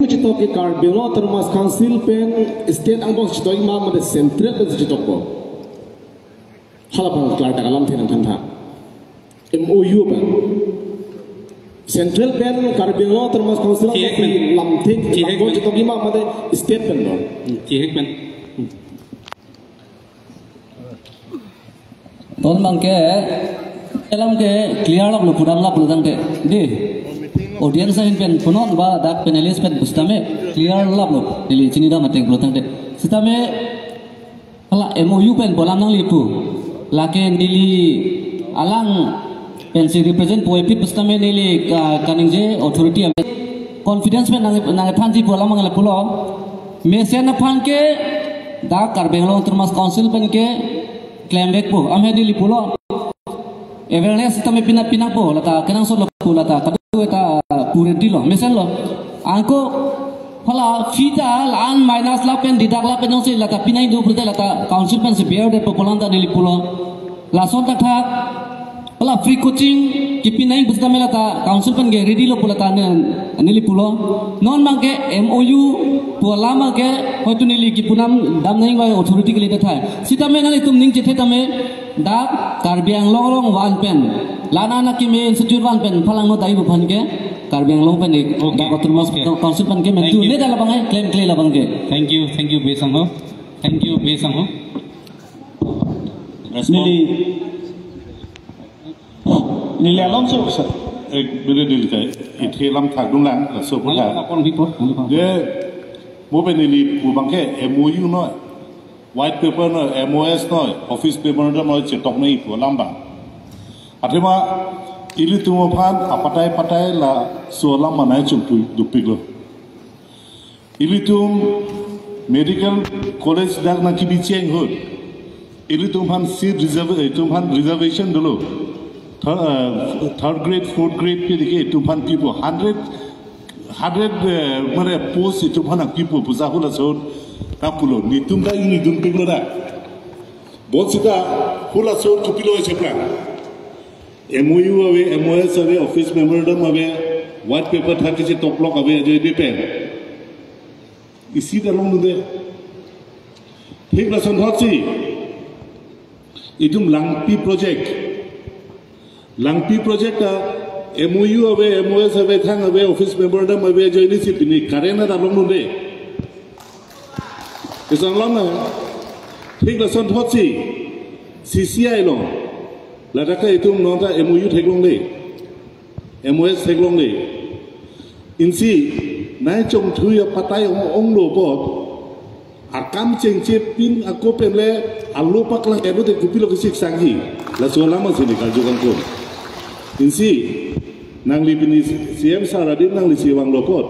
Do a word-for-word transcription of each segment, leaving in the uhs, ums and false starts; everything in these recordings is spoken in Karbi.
Chitok ke Karbi Anglong Autonomous Council pen state angbong chitok ma mate central pen chitok ko. Hala pang klar ta kalam thenang thantha. M O U pen. Central pen Karbi Anglong Autonomous Council Chihek pen. Lamthek Chihek pen. Chitok ma mate state pen lo. Hmm, chihek pen. Hmm. Ton bangke, alam ke clear lap lo, pudam lap lo tangte. Di, audience ahin pen punon ba dak panelist pen pusitame clear lap lo. Neli chinidam ateng pulo tangte. Sitame hala M O U pen pu alam nangli pu. Lake neli alang pensi represent pu epit pusitame neli ka-, kaningje authority ave. Confidence pen nang, nangthanji pu alam nangli pulo. Mesen aphan ke dak Karbi Anglong Autonomous Council pen ke klem vek pu. Amhe neli pulo. Awareness tame pina pina pu lata kenangsot lo pu lata kadu eta purenti lo. Mesen lo. Anke hala fee ta la-an minus lapen deduct lapen jongsi lata pina ingdu purte lata council pensi bear det pu pu alam ta neli pulo. Lason thakthak hala free coaching kipinang pusitame lata council pen ke ready lo pu lata ne, neli pulo. Non bangke M O U pu alam bangke hoitu neli kipunam dam nang vai authority kali ta thai. Sitame nanglitum ning chethe tame dak Karbi Anglong along van pen, la-an akimi institute van pen phalang no dai pu aphan ke Karbi Anglong pen ik, okay, dak Autonomous, okay, Council pen ke mentu. Thank you. Ne dak labang ai klem kle labang ke. Thank you, thank you, Bey Sangho. Thank you, Bey Sangho. Respond. Neli, neli alom so, sir. Eh, beri dil kai. Ithe lam thakdun lang, so. Mali putha. Apa kon bipor? Mali apa? Dia, mo pen neli pu bangke M O U noi, white paper noi, M O S noi, office memorandum noi, chetok noi pu alam bang. Athema, ilitum aphan apatai patai laso alam manai chungtu dupik lo. Ilitum medical college dak nangkebi cheng ahut, ilitum aphan seat reserve, eh, itum aphan reservation dolo. Third, eh, third grade, fourth grade ke dike itum aphan kipu hundred, hundred, eh, mane post itum aphan kipu puja hula sot kapulo. Netum ta ingdun piklo da. Bonsita hula sot kopilo isi aphrang. M O U ave, M O S ave, office memorandum ave, white paper thak kisi toklok ave, ajoine pen. Isi ta longdunde. Thik lason thotsi. Itum Langpi project. Langpi project ta M O U ave, M O S ave, thang ave, office memorandum ave, ajoine si pini current ta longdunde. Isang lam na, thik lason thotsi, C C I along, ladak ke itum nonta M O U theklongle, M O S theklongle. Insi, nai chongthui apatai ong, onglo apot, akam chengche pin ako pen le, alo paklang ebo te kopilo kesik sangji, laso alam si neli karju kangkon. Insi, nangli pini C M sir adim nangli si vanglo apot.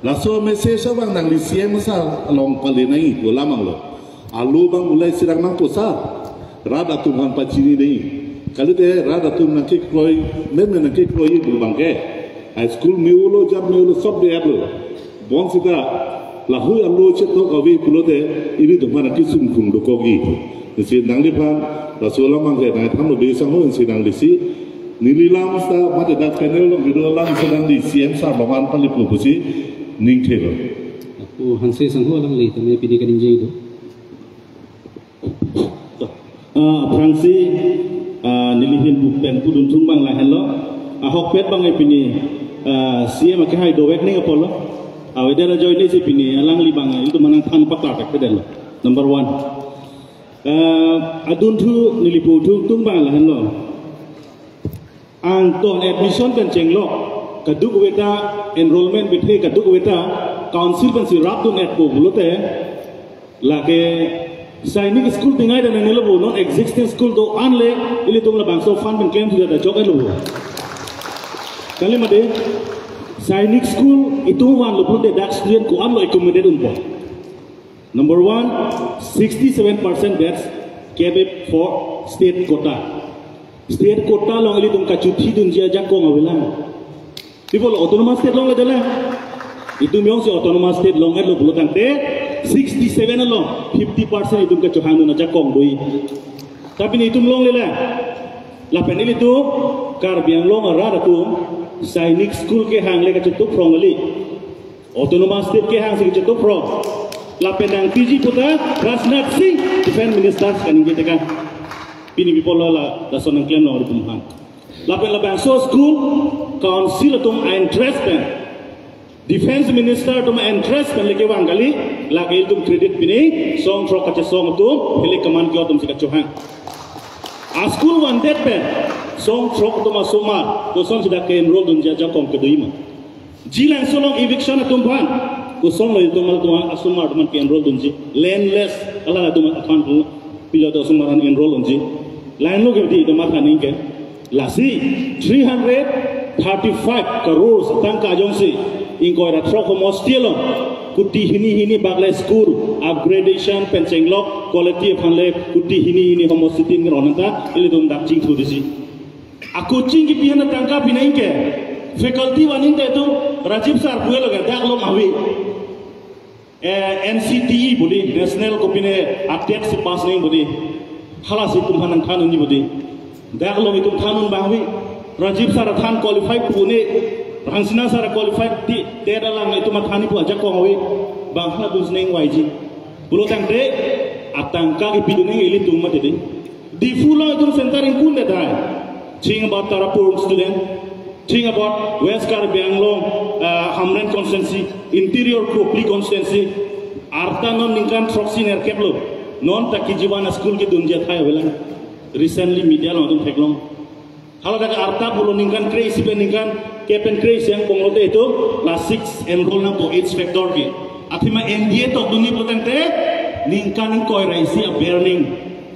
Laso message abang nangli C M sir along pale nangji pu alam vanglo. Alo abang ulai sirang nangpo sir. Rat atum aphan pachini nangji. Kalite rat atum nangkekroi, men men nangkekroi pu bangke. High school me-olo, jam me-olo, sob de-etlo. Bonsita, lahei alo chetok ave pulote, ilitum aphan kesung kung dokokji. Insi nangliphan, laso alam bangke, nangthanlo Bey Sangho, insi nanglisi, neli lam seta mate dak panel along kedo alam seta neli C M sir along an pali pu pusi ning thelo. Ako Hanse Sangho alangli tame pini kaningje do. Ah, aphrangsi, ah, neli ahin pu pen pudun thung abang lahenlo. Ahokpet abang pini, ah, C M akehai dovek ning apotlo. Avedetlo ajoine si pini alangli abang itum aphan nangthan patta thekpedetlo. Number one. Ah, adunthu neli pu thung tung abang lahenlo. Angton admission pen chenglok, kadokave ta enrollment bethe kadokave ta council pensi rapdun-etpo pulote, lake Sainik School tingai dan nanglo bo, non existing school do-an le ilitum labangso fund pen klemthu ta chok-etlo bo. Kali mate, Sainik School itum vanlo pulote dak student ko-an lo accommodate unpo. Number one, sixty-seven percent that's kept for state quota. State quota along ilitum kachothi dunji ajakong avelang. People autonomous state longledetlang. Itum jongsi autonomous state longledetlo pulo tangte sixty-seven along fifty percent itum kachohangdun ajakong doji. Tapi netum longlelang. Lapen ilitum Karbi Anglong arat atum Sainik School kehang le kachetuk phrong kali. Autonomous State kehang si kechetok pro. Lapen nangpiji puta Rajnath Singh, Defense Minister kaningje tekang. Pini bipolo la lason nangklem long ri tum aphan. Lapen labangso school council atum a-interest pen, Defense Minister atum a-interest pen leke vang kali, lake itum credit pini, song throk kachesong atum, hilik kaman kio atum si kachohang. A-school vandet pen, song throk atum asomar, kosonsi dak ke-enroll dunji ajakong kedo ma? Jilangso along eviction atum aphan, kosonlo itum atum asomar atum ke-enroll dunji, landless, alang atum aphan pu, pilo to asomar an enroll dunji. Lahenlo ke di itum aphan ningke. Lasi three hundred thirty-five crores tangka jongsi ingkoi ra throk homosti along kuti hini hini bak le school upgradation pen chenglok quality aphan le kuti hini hini homosti tin ron anta ilitum dak chingthu disi. A-coaching kipi aphan tangka pinangke. Faculty vaningte itum Rajiv sir puelo ke dak along ave. Eh, N C T E bodi, National kopine update si pass nang bodi. Halasi itum aphan nangthan unji bodi. Dak along itum than un bang ave. Rajiv sir than qualified pu ne, Hangsina sir qualified ti, te dalang itum than pu ajakong ave. Bang hala dus neng Y G. Pulo tangte, atangka kipidun nang ilitum mati di. Diphu along itum center ingkun de dai. Think about Tarapung student. Think about West Karbi Anglong, uh, Hamren constituency, Interior Kopili constituency. Arta non ningkan throksi nerkep lo. Non ta K G one school kedunji athai avelang. Recently media along itum theklong. Hala dak arta pulo ningkan kre-isi pen ningkan kep pen kre-isi angbong lote itum class six enroll nangpo age factor ke. Athema N D A tokdunji pulo tangte ningkan ingkoi ra isi aber ning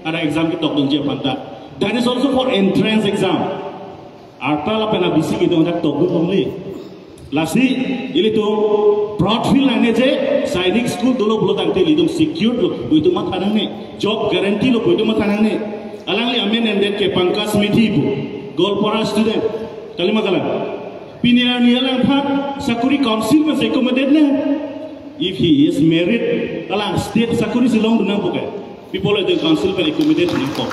ada exam ketokdunji aphan ta. That is also for entrance exam. Arta lapen abisi kedun dak tokdun longle. Lasi, ilitum proud feel nangne je, Sainik School dolo pulo tangte ilitum secured lo, pu itum matha nangne, job guarantee lo, pu itum matha nangne. Alangli amen endet ke Pankaj Methi pu, Goalpara student, kalima kalang. Pini arni alangphan sakuri council pensi accommodate ne. If he is merit, alang state sakuri si longdun nangpo ke. People at the council pen accommodate nangpo.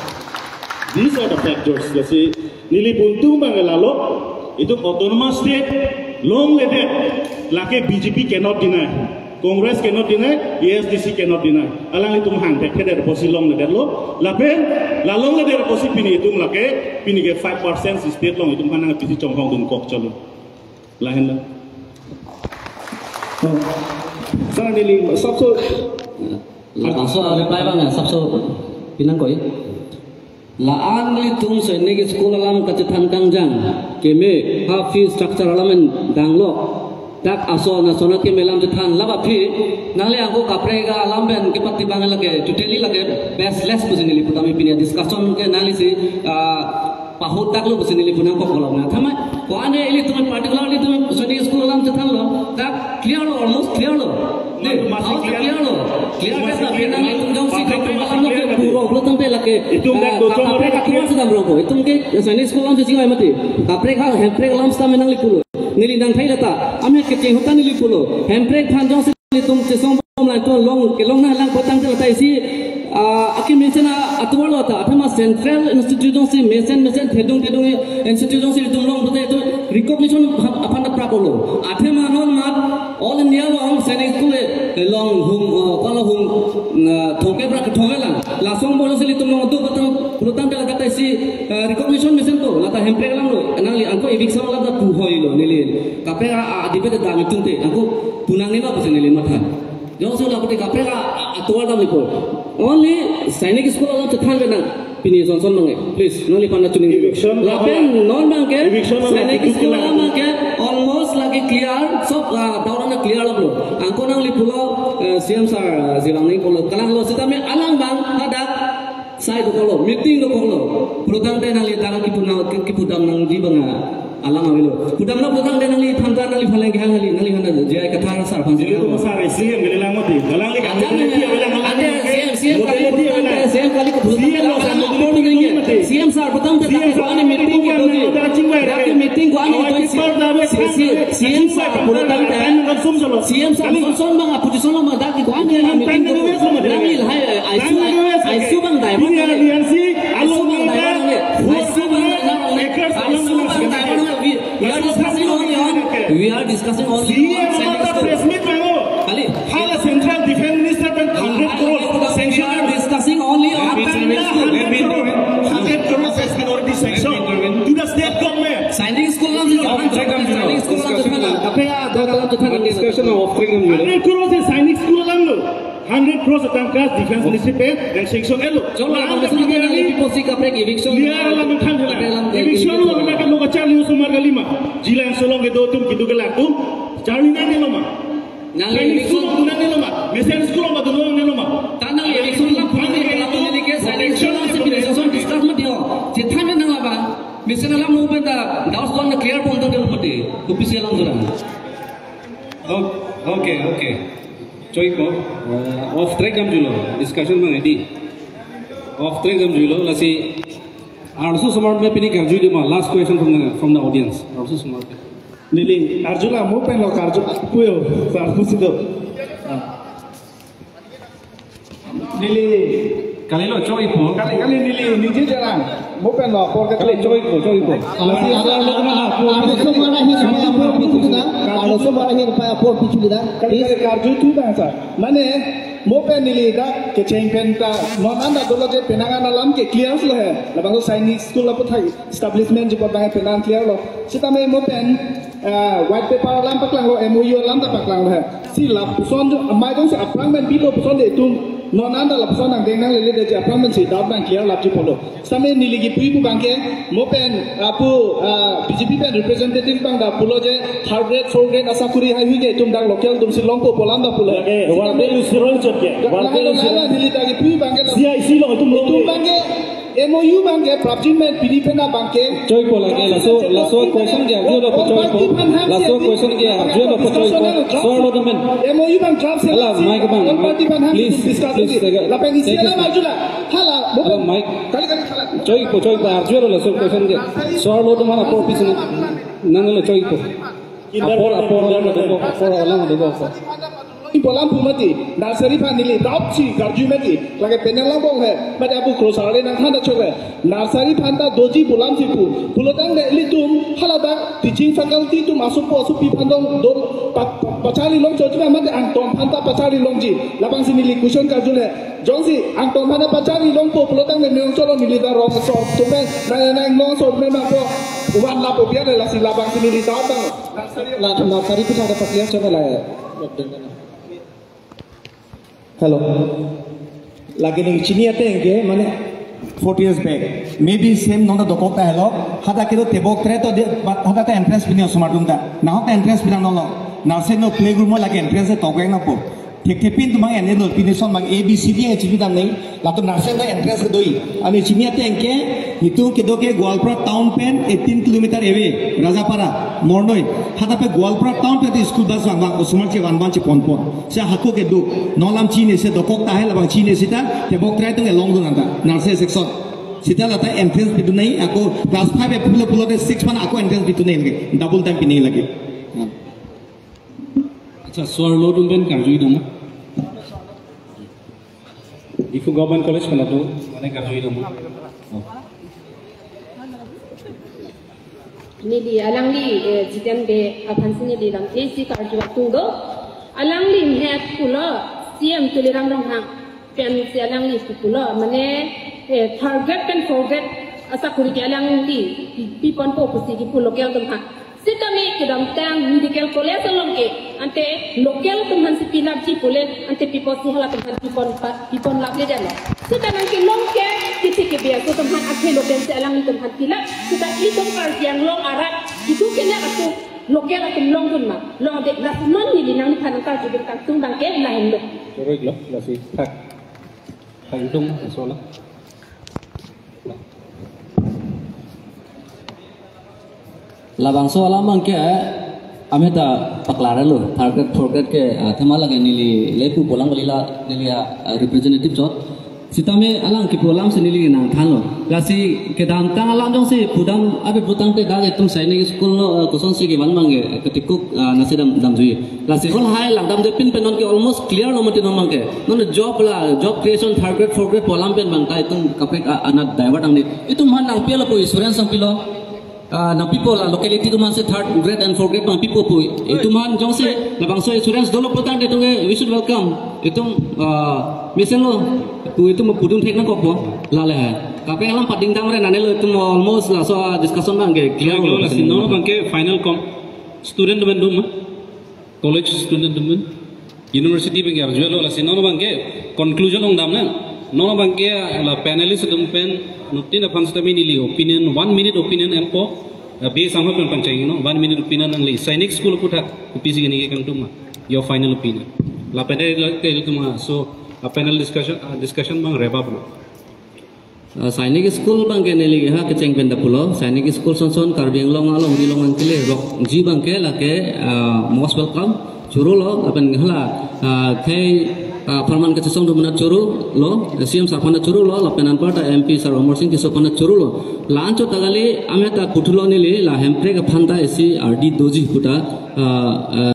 These are the factors. Lasi neli pun tum bang lalo, itum autonomous state longledet, lake B J P cannot deny, Congress cannot deny, A S D C cannot deny. Alanglitum hang thekthedet apotsi longledetlo. Lapen la longledet apotsi pini itum lake, pini ke five percent state along itum aphan nangpisi chonghong dunkok chalo. Lahenlo. Oh. Sir, neli sapso. Laso reply bang ya, sapso pinangkoi. La-an ilitum Sainik School alam kachethan kangjang keme, ha fee structure alam en danglo. Dak ason ason akeme alam chethan laba phi, nangli ako kaprek alam pen kepati bang lake, totally lake baseless pusi neli putame pini discussion ke nanglisi, ah, pahut daklo pusi neli punangkok kolong na. Tama, ko-an ilitum particularly itum Sainik School alam chethanlo, dak clear lo, almost clear lo. Ne, masih how clear? Clear lo. Clear masih kan clear, nangli itum jongsi masih kaprek alam clear lo ke puro, pulo tangte lake, itum dak ah, do chong kaprek alam clear. Atum sudah berongko. Itum ke Sainik School alam sisi mati. Kaprek ha, hemprek alam sita nangli pulo. Neli nangthai lata, ame kecheng hutan neli pulo. Hemprek aphan jongsi ilitum chesong bom lang, itum long, kelong nanglang putangte lata isi, ah, akemesen atovar lo ta, athema central institute jongsi mesen mesen thedung thedung institute jongsi itum long pute itum recognition aphan ta praplo. Athema non mat All India along Sainik School along hum, ah, kalo hum, ah, thongkep ra kethongkep lang. Lason bom jongsi ilitum longdun putang, putangte lata isi, ah, recognition mesen to, lata hemprek alam lo, nangli angko eviction alam ta pu hoi lo, neli. Kaprek a, a, debate dam itum te, ako punang nima pusi neli matha. Jongsi la pute kaprek a, a, atovar dam nangpo. Only Sainik School alam chethan ke nang, pini son son bang e. Please, nangliphan ta chuning. Eviction lapen non bang ke, eviction lapen Sainik School alam bang ke, almost lake clear, sob, ah, doubt ana clear lo. Angko nangli pulo, eh, C M sir, ah, jilang nangli pulo. Kalang lo sitame alang bang, hadak. Sai dokoklo, meeting dokoklo. Putangte nangli tang kipu nang, ki-, kipu dam nangji bang a, alam avelo. Pudamlo putangte nangliphan ta nangliphan leng kehang kali, nangliphan ta J I Kathar sir aphan. Jadi itu besar, C M kali lang mati. Galang lagi. Ada nih, ada C M, C M kali putangte, C M kali ke putangte, C M lo, alang sir, alang putangte, C M sir putangte, C M sir, ane meeting ke doji. Dak meeting ko ane doji. C M sir putangte, C M sir son son bang a position lo ma dak ko ane meeting ko. Nangli hai, ai su, ai su bang dai bang. Ai su bang dai bang. Ai su bang dai bang. We, we are discussing only on, we are discussing only on. Off track dam julo. Hundred crore si Sainik School alam lo. Hundred crore atangka Defense Ministry pen and sanction elo. Cholo, abang besul kita lagi pipo si kaprek eviction. Liya alam than hela. Kaprek alam eviction. Eviction lo na kan lo kachar liu sumar kalima. Jila yang Shillong kedo atum kedo kelak atum. Charli nangne lo ma. Nang Sainik eviction. School dun nangne lo ma. Mesen school ma dun nangne lo ma. Tanang eviction alam pun nangne lo ma. Eviction alam si pina session discuss mati ho. Chethan nang abang. Mesen alam lo pen ta doubts do-an clear pon ta delo pati. Kopi si alam surang. O-, okay, okay. Choi ko, uh, off track dam julo. Discussion abang edi. Off track dam julo. Lasi arloso osomar pen pini karju dei ma. Last question from the, from the audience. Arloso osomar pen. Neli arju la mo pen lo karju puyo. Karju si do. Ah. Neli Kalilo, choi po. Kali, kali neli ningje jarang. Mo pen lo apor ke kali, choi po, choi po. Lasi ada, ada, ada, ada. Arloso osomar ahin pen apor pichu lang. Arloso osomar ahin pen apor pichu lang. Kali, kali, karju thu bang sa. Mane mo pen neli dak kecheng pen ta non anta dolo je penang an alam ke clear lo he. Labang lo Sainik School aphuthak establishment je abang penang clear lo. Sitame mo pen, eh, white paper alam paklang lo, M O U alam ta paklang lo he. Si lapuson jo amai jongsi aphrang pen bilo puson dei atum non anta lapuson nangdeng nanglele dei je aphrang pen si doubt nang clear lap ji pulo. Sitame neli kipu pu abang ke mo pen apu, ah, B J P pen representative abang ta pulo je third grade, fourth grade asakuri haihui ke atum dak local atum si longpo pu alam ta pulo. Eh, warde lu siroi chot ke. Warde lu siroi. Neli ta kipu pu abang ke C I C lo atum lo. Atum abang ke M O U abang ke prapjin pen pini pen abang ke. Choi po lake, laso, laso question ke arjulo po choi po. Laso question ke arjulo po choi po. Soar lo temen. M O U abang draft se. Ala, mic abang. All party abang ham please, discuss please, lagi. Lapen isi thank you, alam sir. Arjulo. Hala, ala, mic. Kali, kali, hala. Choi po, choi po, arjulo laso question ke. Soar lo temen apor pichu nang lo choi po. Apor, apor alam do, apor alam do, apor. Ipolam pu mati, nursery aphan neli doubt si karju mati, lake penang lang bong he, mati apu cross ale nangthan ta chok he, nursery aphan ta doji pu alam si pu, pulo tangte ilitum, haladak teaching faculty atum asopo asopi aphan dong, dong, pa, pa, pacharli long chok chok mati angton aphan ta pacharli longji, labang si neli question karju le, jongsi angton aphan ta pacharli longpo, pulo tangte neli cholo neli ta rong so, tum pen, na, na, na, long so, tum pen bang po, one lakh rupiah le lasi labang si neli doubt bang. La, nursery pu sa ada pakliar coba lah ya. Hello. Lake neli chini ateng ke, mane forty years back. Maybe same nonta dokok ta helo. Hadak kedo tebok tre to de, hadak ta entrance pini osomar atum ta. Nahok ta entrance pinang nolo. Nursery no playgroup mo lake entrance tokvek nangpo. Thekthe pin atum abang ene lo, pini ason abang A B C D nangchipi dam nang, latum nursery ta entrance kedo-i. Ani chini ateng ke, itum kedo ke Goalpara town pen eighteen kilometer away, Rajapara, Mornoi. Hadak pen Goalpara town pen school bus vang vang, osomar chevan van chepon pon. Si hako kedo, non alam chinine si dokok ta he labang chinine sita, tebok tre atum ke longdun anta, nursery section. Sita lata entrance pidun nang, ako class five e pulo pulote six aphan ako entrance pidun nang lake, double time pi nang lake. Accha, soar lo atum pen karju dam. Diphu Government College pen atum, mane karju dam. Oh. Neli alangli, eh, Jiten Bey aphan si neli lam isi karju atum do. Alangli mehek pulo, C M Tuliram Ronghang pen si alangli pulo, mane, eh, third grade pen fourth grade asakuri ke alangli pi, piponpo pusi kipu local atum aphan. Sitame kedamtang medical college along ke, ante local atum aphan si pilapji pule, ante pipo si halatum aphan pipon pa, pipon laple jalo. Sita nangkelong ke, kisi ke biar aso atum aphan akhei local si alanglitum aphan pilap, sita itum Karbi Anglong arat, itum kena atum local atum longdun ma, longde, lasi non neli nangliphan karju pen kangtung abang ke lahenlo. Choro-iklo, lasi thak. Kangtung, sola. Labangso alam abang ke, eh, ameta paklarlo, third grade, fourth grade ke, ah, thema lake neli le pu pu alam kali la, neli, ah, representative chot. Sitame alang kipu alam si neli nangthanlo. Lasi kedamtang alam jongsi pudam abi putangte dak itum Sainik School lo, ah, kosonsi kevan abang ke, ketikuk, ah, nasi dam, damjui. Lasi hol hai langdamde pin pen non ke almost clear lo mati non abang ke. Non job la, job creation third grade, fourth grade pu alam pen abang ta itum kaprek a-, anat divert nangne. Itum aphan nangpi lo pu assurance nangpilo. Ah, nangpipo la locality atum aphan si third grade and fourth grade nangpipo pu. Itum aphan jongsi labangso assurance dolo putangte itum ke we should welcome. Itum, ah, mesen lo pu itum pudun thek nangkokpo. Lale hai. Kaprek alam pading damre nangne lo itum almost laso, ah, discussion abang ke clear lo. Lasi non abang ke final com student atum pen dum. College student atum pen, university pen ke arjulo, lasi non abang ke conclusion along damnang. Non abang ke la panelist atum pen nutin aphan sitame neli opinion, one minute opinion enpo, uh, be samha pen panchai, no, one minute opinion nangli. Sainik School aphuthak, kopisi keni ke kangtum ma, your final opinion. Lapen ke, ke tum ma, so, a panel discussion, uh, discussion abang wrap up lo. Uh, Sainik School abang ke neli ha kecheng pen ta pulo. Sainik School sonson Karbi Anglong alongri along nangkele rokji abang ke lake, uh, most welcome. Choro lo, lapen hala, uh, khei, uh, apharman kachesong atum aphan choro lo, C M sir aphan choro lo, lapen anparta M P sir Amarsing Tisso aphan choro lo. La-anchot ta kali, ameta kuthulo neli, la Hemprek aphan ta isi ardi doji pu ta, uh, uh,